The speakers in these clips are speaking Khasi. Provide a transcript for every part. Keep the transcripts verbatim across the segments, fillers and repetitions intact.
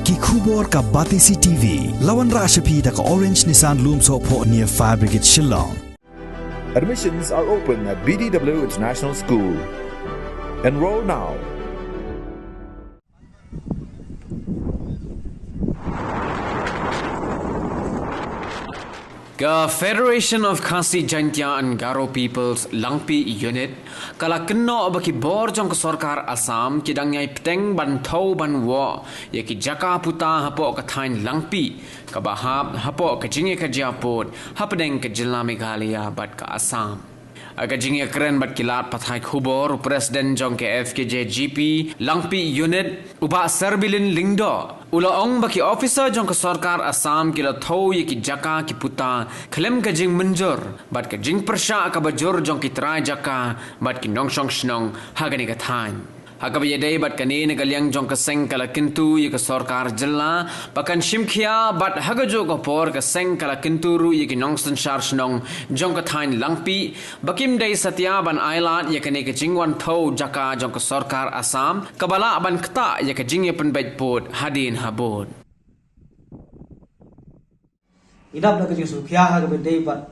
Ki khubor ka Batesi T V. La wanrah sha phi da ka Orange Nissan Lumsohphoh near Fire Brigade Shillong. Admissions are open at B D W International School. Enroll now. Ka Federation of Khasi Jaintia and Garo Peoples Langpih Unit ka la kynnoh ba ki bor jong ka sorkar Assam ki dang ïai pteng ban thew ban woh ïa ki jaka puta hapoh ka thaiñ Langpih kaba hap hapoh ka jingïakajia pud hapdeng ka jylla Meghalaya bad ka Assam. Ha ka jingïakren bad ki lad pathai khubor, u President jong ka F K J G P Langpih Unit, u Bah Serbilin Lyngdoh, u la ong ba ki officer jong ka sorkar Assam ki la thew ïa ki jaka ki puta khlem ka jingmynjur bad ka jingpyrshah kaba jur jong ki trai jaka bad ki nongshong shnong ha kane ka thaiñ. Ha kaba ïadei bad kane, na ka liang jong ka seng ka la kyntu ïa ka sorkar jylla ba kan shim khia, bad ha kajuh ka por ka seng ka la kyntu ruh ïa ki nongsynshar shnong jong ka thaiñ Langpih ba kim dei satia ban ailad ïa kane ka jingwan thew jaka jong ka sorkar Assam kaba lah ban ktah ïa ka jingïapynbeit pud hadien habud. Ngi dap da ka jingsngewkhia ha kaba ïadei bad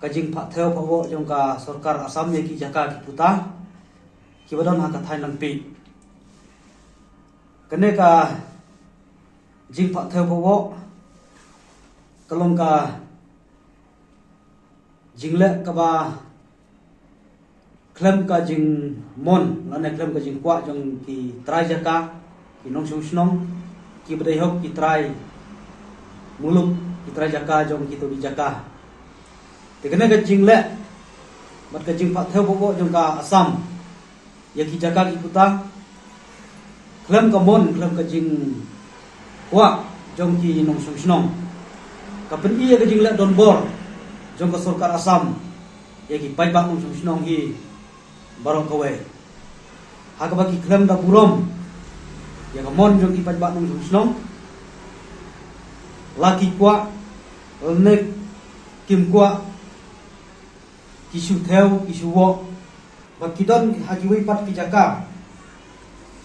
ka jingphah thew phah woh jong ka sorkar Assam ïa ki jaka ki puta kiba don ha ka thaiñ Langpih. Kane ka jingphah thew phah woh ka long ka jingleh kaba khlem ka jingmon lane khlem ka jingkwah jong ki trai jaka, ki nongshong shnong, kiba dei hok ki trai muluk, ki trai jaka jong kito ki jaka. Te kane ka jingleh bad ka jingphah thew phah woh jong ka Assam ïa ki jaka ki puta khlem ka mon, khlem ka jingkwah jong ki nongshong shnong ka pyni ïa ka jingleh donbor jong ka sorkar Assam ïa ki paidbah nongshong shnong hi baroh kawei. Ha kaba ki khlem da burom ïa ka mon jong ki paidbah nongshong shnong, la ki kwah lane kim kwah ki shu thew ki shu woh. Ba ki don ha kiwei pat ki jaka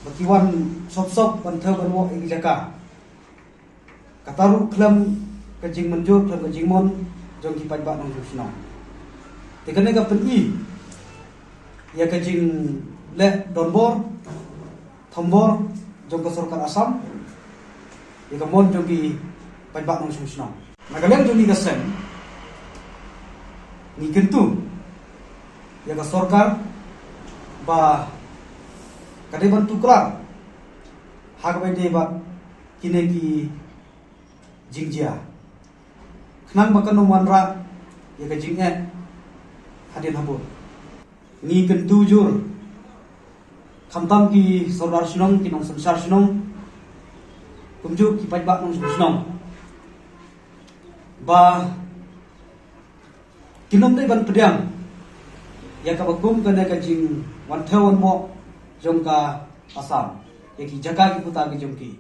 ba ki wan sop sop ban thew ban woh ïa ki jaka. Kata ruh khlem ka jingmynjur, khlem ka jingmon jong ki paidbah nongshong shnong. Te kane ka pyni ïa ka jingleh donbor thombor jong ka sorkar Assam ïa ka mon jong ki paidbah nongshong shnong. Na ka liang jong ngi ka seng, ngi kyntu ïa ka sorkar ba ka dei ban tuklar ha kaba ïadei bad kine ki jingjia, khnang ba kan ym wanrah ïa ka jingeh hadien habud. Ngi kyntu jur, khamtam ki sordar shnong, ki nongsynshar shnong, kumjuh ki paidbah nongshong shnong, ba kin ym dei ban pdiang ïa kaba kum kane ka jingwan thew wan woh jong ka Assam ïa ki jaka ki puta ki jong ki.